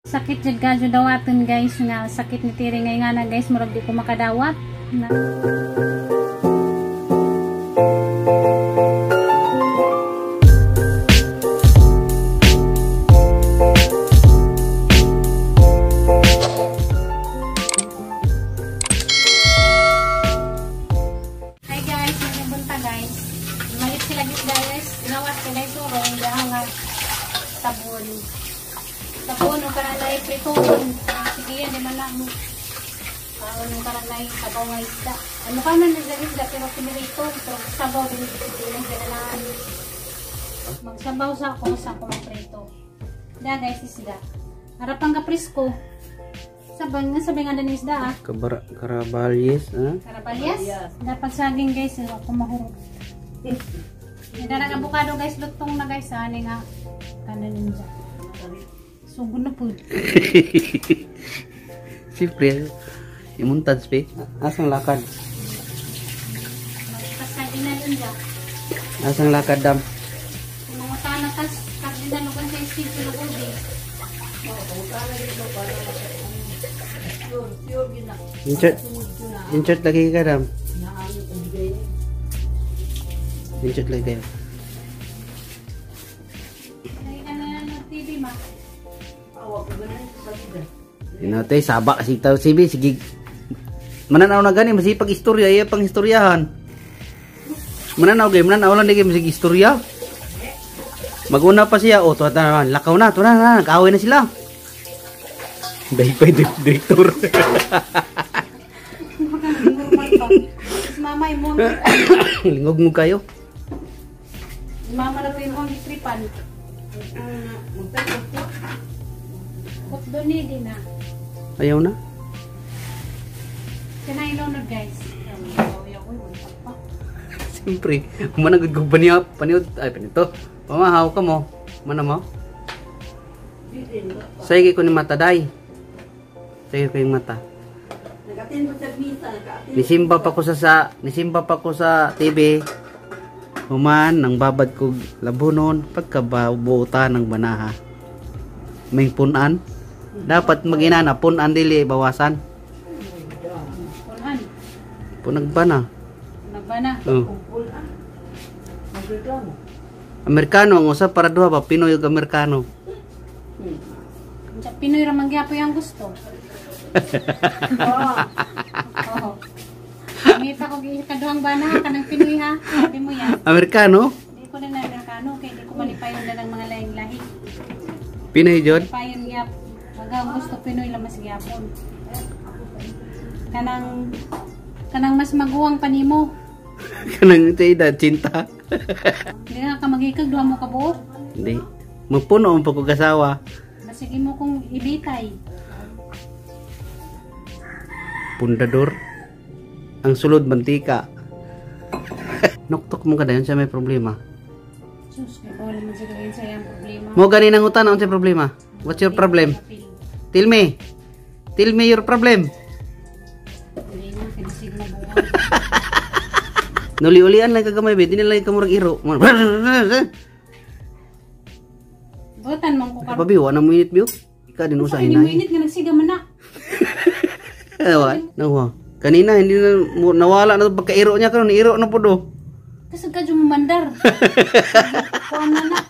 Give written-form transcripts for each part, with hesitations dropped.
Sakit jud kadyo dawaton guys nga sakit ni Tiri ngay nga na guys, murag di ko makadawat. Na. Hi guys, magbunta guys. Malit sila guys, gawas ko guys urong dahil nga sabon. Sabon o karanay prituon. Sige yan, di man na mo. Kaon o karanay sabaw nga isda. Ano ka na nagdag isda pero pinirito. Pero sabaw din lang kailangan. Magsabaw sa ako magprito. Da guys, isda. Harapang ka presko. Sabang nga sabi nga din isda ah. Karabalyes ah. Karabalyes? Dapat saging guys, ako mahurot. Nagdarang avocado guys, lutong na guys ah. Ani nga kanan ninja. Sugod na po. Siyempre, imuntad spe. Asang lakad? Magpasagin na ninja. Asang lakad dam? Kumangutana tas kardinal lugan sa isip lugobi. Insert lagi ka dam. Insert lagi kayo. Inate saba si tao sibi sige. Mananaw na gani masipag istorya iya pang istoryahan. Mananaw gay mananaw lang di masig istorya. Maguna pa siya oh tuwa na lakaw na tuwa na nag-away na sila. Dahil pa direktor. Mama imo. Lingog mo kayo. Mama na po yung ang tripan. Kutdo ni din na. Ayaw na. Kinailonod guys. Siyempre, managod ko paniod, ay panito. Pamahaw ka mo. Mana mo? Sige ko ni mata day. Sige ko yung mata. Nisimba pa ko nisimba pa ko sa TV. Human nang babad ko labunon pagkabuta ng banaha. May punan. Dapat maginana punan dili bawasan. Punan. Punagbana. Punagbana. Oh. Amerikano ang usa para duha ba Pinoy ug Amerikano. Pinoy ra man gyapon ang gusto. Oh. Mita ko kaduhang bana kanang Pinoy ha. Sabi mo yan. Amerikano? Di ko na Amerikano kay di ko malipayon na ng mga laing lahi. Pinoy jud? Malipayon gyap. Maga gusto Pinoy lang mas gyapon. Kanang mas maguwang panimo. Kanang sa edad cinta. Hindi na ka magikag duha mo ka buot. Hindi. Magpuno ang pagkagasawa. Basig mo kong ibitay. Pundador. Ang sulod mantika. Noktok mo ka dayon sa may problema. Sus, kay wala man siguro yun sa iyang problema. Mo gani nang utan unsay problema? What's your problem? Tell me. Tell me your problem. Nuli-ulian lang kagamay be, dinili lang ka murag iro. Butan man ko karon. Pabi, wa na mo init biyo. Ika din usa hinay. Mo init nga nagsiga man na. Ewa, nawa. Kanina hindi na nawala na pagkairo niya karon, iro na pud oh. Kasi ka jumandar. Kuan na na.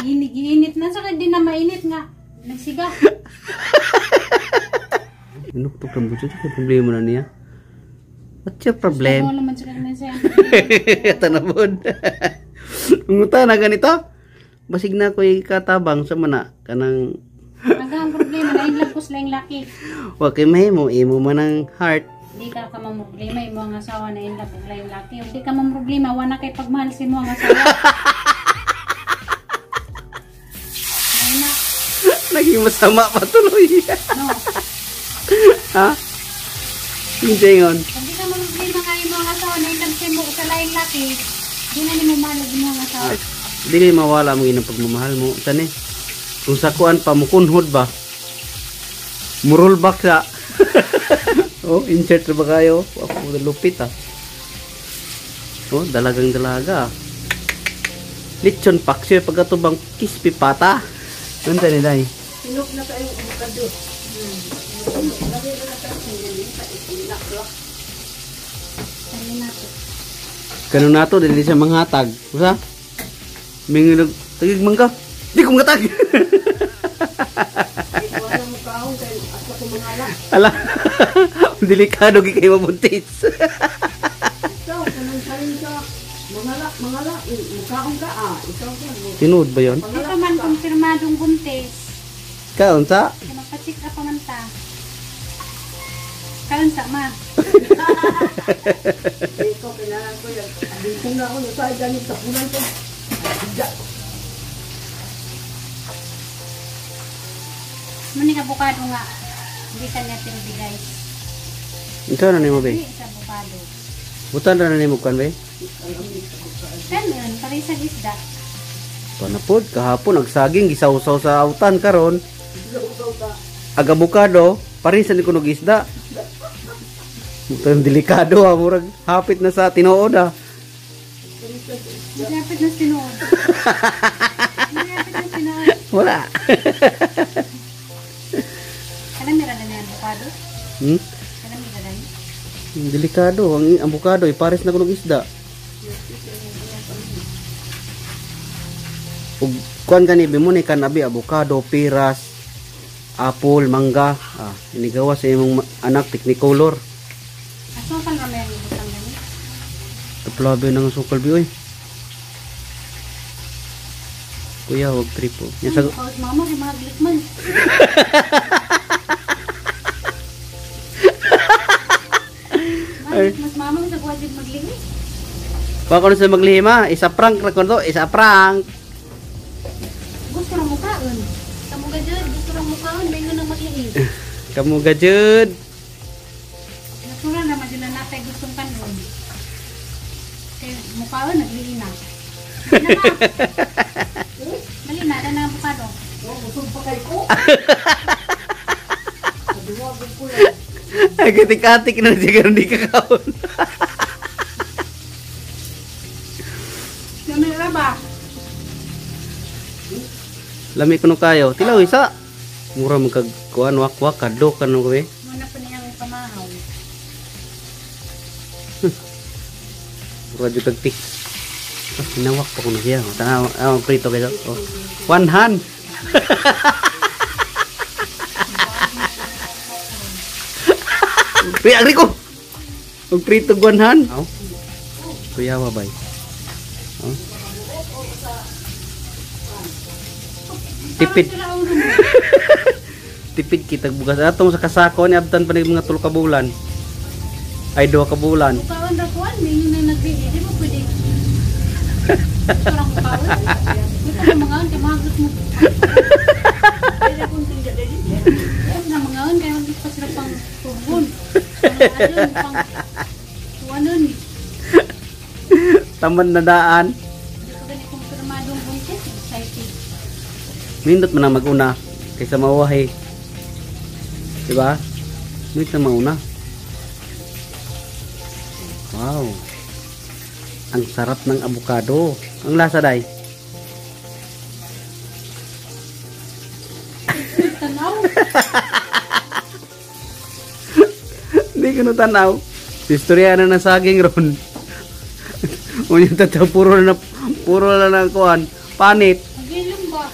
Giinit na sa di na mainit nga. Nagsiga. Inuktok lang po siya. Problema na niya. What's your problem? Tanabod. Nguta na ganito. Basig na ko ikatabang sa mana. Kanang... Ang problema na inlove ko sila yung laki. Wa kay mahimo imo man ang heart. Di ka mamroblema imo ang asawa na inlove og laing laki. Di ka mamroblema wa na kay pagmahal si mo ang asawa. Ay na. Naging masama pa tuloy. No. Ha? Hindi yun. Hindi ka mamroblema nga imo ang asawa na inlove si mo sa laing laki. Di na nimo mahal imo ang asawa. Dili mawala mo ginang pagmamahal mo. Sani? Kung sakuan pa mukunhod ba? Murol back sa. Oh, insert na ba kayo? Ako lupit ah. Oh, dalagang dalaga. Lechon paksiw pagkatubang kispi pata. Unsa ni day? Sinok na kayo avocado. Lagi na na Sabi nato. Kano nato dili siya manghatag. Usa? Minginog tagig mangga. Di ko mangatag. Wala mo kaon kay asa ko mangala. Ala. Delikado gi kay mabuntis. Ikaw kanang saling ka mangala mangala mukaon ka ah. Ikaw ka. Tinuod ba 'yon? Di pa man kumpirmadong buntis. Kaon sa? Kaya magpa-check up pa man ta. Kaon sa ma. Ikaw kailangan ko yan. Abintong na ako sa ganit sa punan ko. Higda. Muna avocado nga. Hindi ka niya silbi guys. Ikaw na nimo be. Hindi sa avocado. Butan ra na nimo kan be. Ganun, pare sa isda. Panapod kahapon nagsaging gisawsaw sa autan karon. Ag abukado, parisan ni kunog isda. Mutang delikado ha, murag hapit na sa tinuod ha. Malapit na sinuod. Malapit na sinuod. Wala. Alam nila na yung avocado? Hmm? Alam nila na. Delikado ang abukado, ipares na kunog isda. Ug kuan gani bi mo ni kan abi abukado, piras, apple, mangga. Ah, inigawa sa imong anak technicolor. Asukal na may butang gani. Taplabe nang sukal bi oy. Kuya, wag trip po. Yan sa Ano, mama, kay maglik man. Ay. Mas mama sa kuwajib maglihi. Baka na sa maglihima, isa prank ra kon to, isa prank. Gusto ra mukaon. Kamu gajud, gusto ra mukaon, may nang maglihi. Kamu gajud. Natural naman din na natay gustong kanon. Kay mukaon naglihi na. Mali na. Mali na na avocado. Oh, busog pa kay ko. Duwag ko lang. Ay, katik-atik na siya karon di ka kaon. Gamay ra ba? Lami kuno kayo. Tilaw isa. Mura man kag kuan wakwak kadto kan ko eh. Muna pa niyang pamahaw. Mura jud kag tik. Ah, hinawak pa kuno siya. Tanaw, ah, prito kayo. Oh. One hand. Pri agri ko. Og prito one hand. Aw. Kuya bay. Oh. Tipid. Tipid kitag bugas atong sa kasako ni abtan pa ni mga 3 ka bulan. Ay 2 ka bulan. Mukaon ra kuan, may yun na naglihi. Di ba pwede? Gusto ra mukaon. Gusto ra mangaon kay mahagot mo. Na mangaon kay magis pa sila pang tugon. Pang pang tuwanon. Taman na daan. Di pa gani kumpirmadong buntis, excited. Nindot man ang maguna kaysa mawahi. Diba? Nindot na mauna. Wow. Ang sarap ng abukado. Ang lasa day. Tanaw. Hindi ko natanaw. Istorya na ng saging ron. Unya tataw puro na ng kuan, panit. Pagilom ba?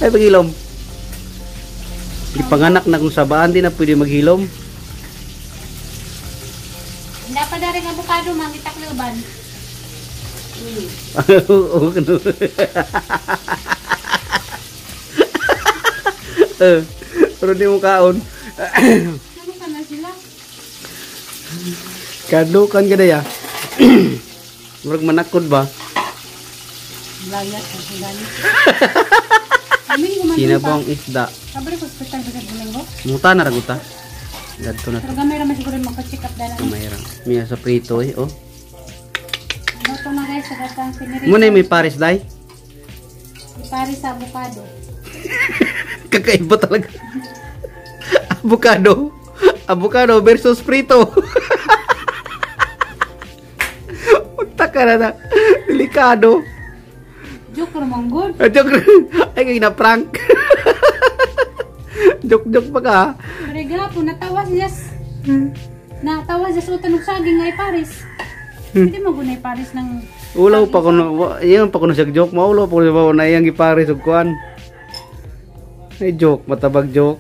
Ay pagilom. Gipanganak na kung sabaan di na pwede maghilom. Dapat dari ng abukado mangitak luban. Oo, kuno. Eh, pero di mo kaon. Ano ka na sila? Kadukan ka na ya. Murag manakod ba? Layas ang gani. Amin gumanong Sinabong isda. Kabri ko hospital ba sa Domingo? Muta na raguta. Gadto na Pero to. gamay ra man siguro magpa-check up dala. Gamay ra. Miya sa prito eh, oh. Ano to na guys, sa gatang pinirito. Muna may pares day. Ipari sa avocado. Kakaiba talaga. Avocado. Avocado versus prito. Magtaka na na. Delikado. Joke ra man gud. Ah, joke. Ay, kay na prank. Joke joke pa ka. Pero gapon natawa siya. Natawa siya sa utan og saging nga iparis. Hindi mo gunay paris ng Ulaw pa kuno, iyan pa kuno siya joke, maulaw pa kuno na iyang giparis og kuan. Ay joke, matabag joke.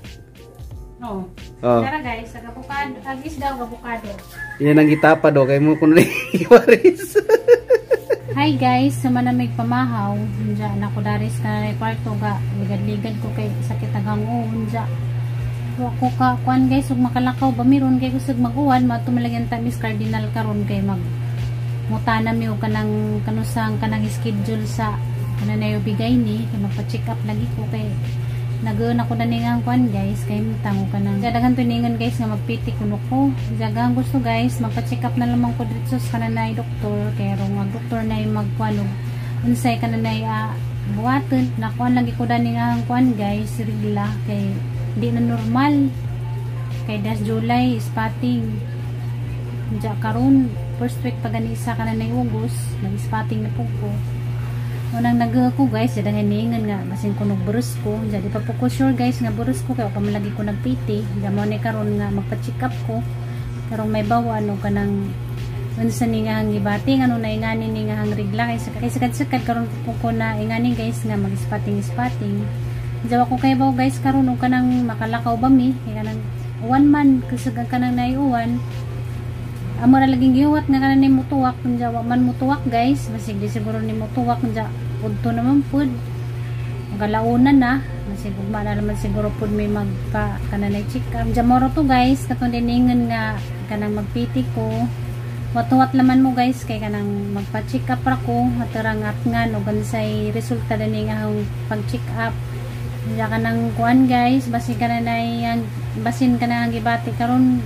Oh. Oh. Tara guys, ag abukado, ag isda og abukado. Iyan ang gitapa do kay mo kuno giparis. Hi guys, sa manamig pamahaw, unja na ko daris ka na kwarto ga ligad-ligad ko kay sakit agang unja. Wa ko ka kuan guys, ug makalakaw ba miron kay kusog mag-uwan, matumalagyan ta Miss Cardinal karon kay mag mutana mi og kanang kanusang kanang schedule sa kanang bigay ni kay magpa-check up lagi ko kay nagoon ako na ningang kuan guys kay tango kanang daghan tuningan guys nga magpiti kuno ko. Daghang gusto guys magpa-check up na lamang ko dito sa kananay doktor kay rong ang doktor na magkuan og unsay kananay buhaton nakuan lagi ko dani nga ang kuan guys regla kay di na normal kay das July spotting ja karon first week pa gani sa kananay August nag-spotting na pud ko. Unang nag ko guys, dadangan ningan nga basin ko nagburus ko. Jadi pa po ko sure guys nga burus ko kay pa man lagi ko nagpiti. Diya mo ni karon nga magpa-check up ko. Karong may bawa ano kanang unsa ni nga ang gibati ngano na ingani ni nga ang regla kay sakad-sakad karon po ko na ingani guys nga mag-spotting spotting. Diya ko kay baw guys karon og kanang makalakaw ba mi kay kanang uwan man kusog ang kanang naiuwan. Amo ra laging gihuwat nga kanan ni mutuwak unja wa man mutuwak guys basig di siguro ni mutuwak unja udto naman pud magalauna na basig ugma na naman siguro pud may magpa kananay check up unja moro to guys katong diningon nga kanang magpiti ko watuwat laman mo guys kay kanang magpa-check up ra ko atarang at nga no gansay resulta dani nga ang pag-check up unja kanang kuan guys basin kananay ang basin kanang gibati karon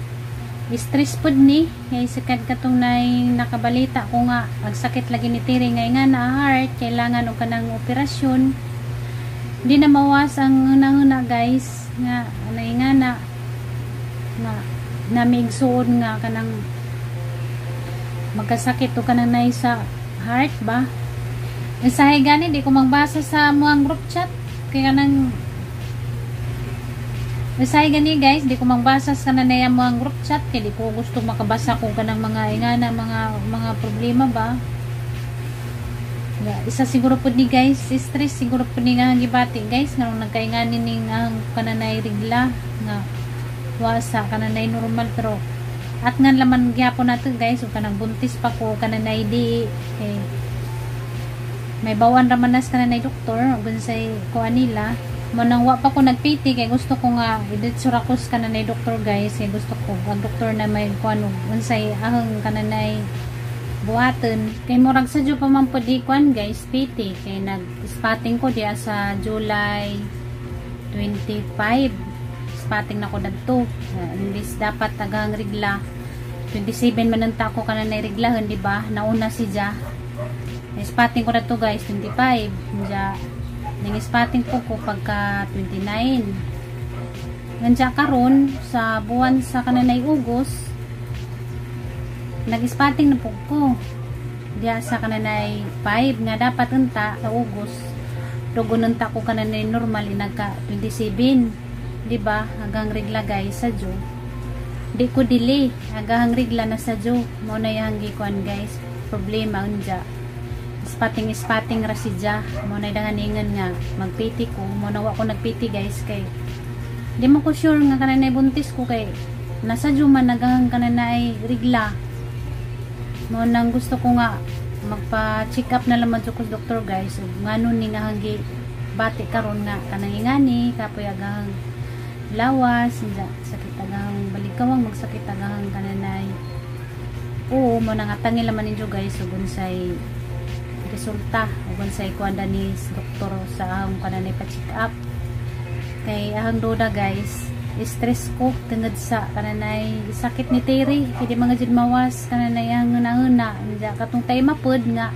stress pud ni kay sikad katong nay nakabalita ko nga ang sakit lagi ni Tiri ngay nga na heart kailangan og kanang operasyon di na mawas ang una-una guys nga anay nga na nga namigsuon nga kanang magkasakit o kanang nay sa heart ba. Mensahe gani di ko magbasa sa muang group chat kay kanang mensahe gani guys, di ko magbasa sa kananaya mo ang group chat kay di ko gusto makabasa kung kanang mga ingana mga problema ba. Isa siguro pud ni guys, stress siguro pud ni nga gibati guys nganong nagkaingani ning ang kananay regla nga wa sa kananay normal pero at ngan laman gyapon nato guys ug kanang buntis pa ko kananay di kay may bawan ra man nas kananay doktor ug unsay kuan nila. Manang wa pa ko nagpiti kay gusto ko nga iditso ra ko sa kananay doktor guys kay gusto ko ang doktor na may kuan og unsay ahang kananay buhaton kay murag sa pa man pud kuan guys piti kay nag-spotting ko diya sa July 25 spotting na ko dadto. Imbis dapat tagang regla 27 man ang ko kananay reglahon di ba nauna si ja spotting ko dadto guys 25 ja ning spotting po ko pagka 29. Nandiya karon sa buwan sa kananay August nag-spotting na po ko diya sa kananay 5 nga dapat unta sa August dugon unta ko kananay normal inagka 27 di ba hanggang regla guys sa Diyo di ko delay hanggang regla na sa Diyo mo na yang gikuan guys problema unja spotting spotting ra si ja mo na danganingan nga magpiti ko mo na wa ko nagpiti guys kay di mo ko sure nga kananay buntis ko kay nasa Diyo man nagahang kananay regla mo nang gusto ko nga magpa-check up na lamang ko sa doktor guys ug ngano ni nga hanggi bati karon nga kanang ingani kapoy agang lawas sakit agang balikawang magsakit agang kananay oo mo nang atangi laman ninyo guys ug unsay resulta ug unsay kuan ni doktor sa ahong kananay pa-check up kay ahang duda guys stress ko tungod sa kananay sakit ni Terry kay di mga jud mawas kananay ang una-una katong time pod nga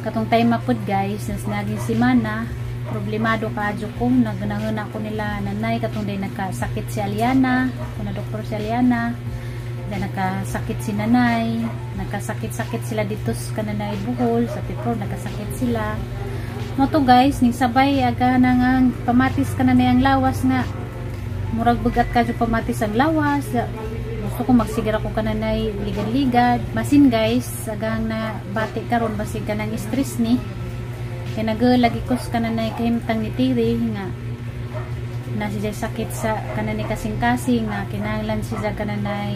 katong time pod guys nas naging semana problemado kaadyo ko nagnanguna ko nila nanay katong day nagkasakit si Aliana kuna doktor si Aliana Diyan nakasakit si nanay, nakasakit-sakit sila dito sa kananay Bohol, sa Petro nakasakit sila. Mo to guys, ning sabay aga na nga pamatis kananay ang lawas nga murag bugat ka pamatis ang lawas. Gusto ko magsigira ko kananay ligad-ligad. Masin guys, agang na bati karon basig ka ng stress ni. Kay nagalagi ko sa kananay kahimtang ni Tiri nga na siya sakit sa kananay kasing-kasing nga kinahanglan siya kananay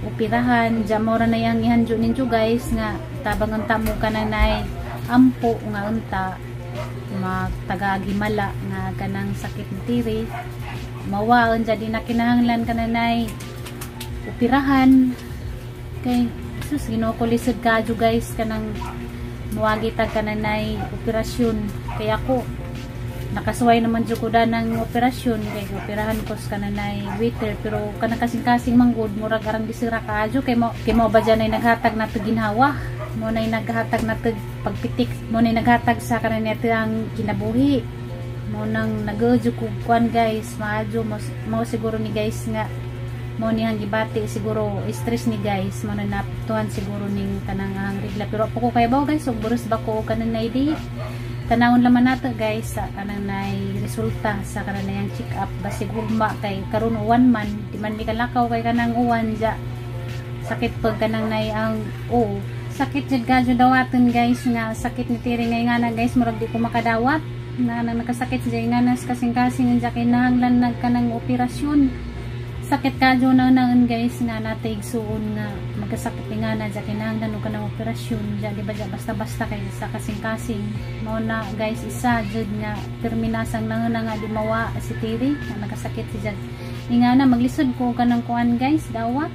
operahan. Diya mo ra na yang ihanjo ninyo guys nga tabang unta mo kananay ampo nga unta magtagagimala nga kanang sakit ni Tiri mawaon dya di na kinahanglan kananay operahan. Kay sus, Ginoo ko, lisod kadyo guys kanang muwagi tag kananay operasyon. Kaya ako nakasuway naman jud ko da ng operasyon kay operahan ko sa kananay waiter, pero kanang kasing-kasing manggod murag arang disira kaadyo kay mo ba dyan ay naghatag na ginhawa mo nay naghatag na pagpitik mo nay naghatag sa kananay ang kinabuhi mo nang nagudyo ko kuan guys. Maadyo mo, mo siguro ni guys nga mo niyang gibati, siguro stress ni guys mo na naptuhan siguro ning kanang ang regla. Pero po ko kay baw guys, ug buros ba ko kananay di tanawon laman nato guys sa kanang nay resulta sa kanang check up. Basig ugma kay karon uwan man, di man mi kalakaw kay kanang uwan ja, sakit pag kanang nay ang o sakit jud kadyo dawaton guys nga sakit ni Tiri ngay nga na guys, murag di ko makadawat na nang nakasakit siya nga nas kasing-kasing ja kinahanglan nag kanang operasyon. Sakit kadyo na naon guys nga natay igsuon nga magkasakit nga na dya kinahanglan og kanang operasyon dya, di ba? Dya basta-basta kay sa kasing-kasing mao na guys, isa jud nga terminasang nanguna nga di mawa si Tiri nga nakasakit si dyan nga na maglisod ko kanang kuan guys dawat.